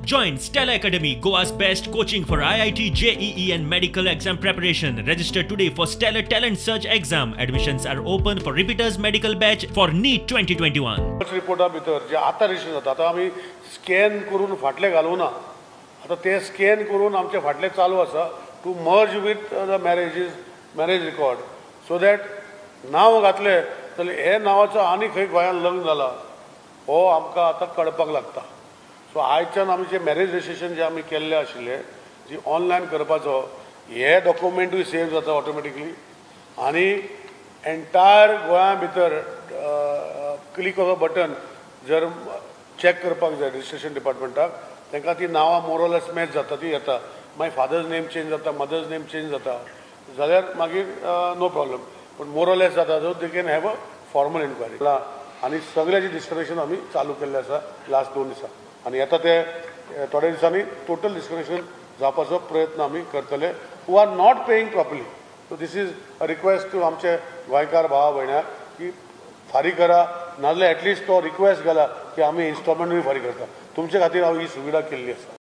Join Stellar Academy, Goa's best coaching for IIT, JEE and medical exam preparation. Register today for Stellar Talent Search exam. Admissions are open for repeaters medical batch for NEET 2021. रिपोर्टा भितर जे आतां register जाता, आतां आमी scan करून फाटले घालूना, आतां ते scan करून आमचे फाटले चालू आसा to merge with the marriage record, so that नांव घातलें जाल्यार हे नांवाचो आनी खंय गोंयांत लग्न जाला हो आमकां आतां कळपाक लागता. सो आयच्यान आमी जे मॅरेज रजिस्ट्रेशन जे आमी केल्लें आशिल्लें जी ऑनलायन करपाचो, हे डॉक्युमेंटूय सेव जाता ऑटोमॅटिकली आनी एन्टायर गोंया भितर क्लिक ऑफ अ बटन जर चॅक करपाक जाय रजिस्ट्रेशन डिपार्टमेंटाक, तांकां ती नांवां मोर ऑर लेस मॅच जाता ती येता. मागीर फादर्स नेम चेंज जाता, मदर्स नेम चेंज जाता जाल्यार मागीर नो प्रॉब्लम, पूण मोर ऑर लेस जाता so they can have a formal enquiry. आनी सगळ्याचें डिस्कनेक्शन आमी चालू केल्लें आसा लास्ट 2 दिसां आनी येता ते थोड्या दिसांनी टोटल डिस्कनेक्शन जावपाचो प्रयत्न आमी करतले who are not paying properly. So this is a request to आमचे गोंयकार भावा भयणाक की फारीक करा, नाजाल्यार एटलिस्ट तो रिक्वेस्ट घाला की आमी इन्स्टॉलमेंटूय फारीक करता. तुमचे खातीर हांव ही सुविधा केल्ली आसा.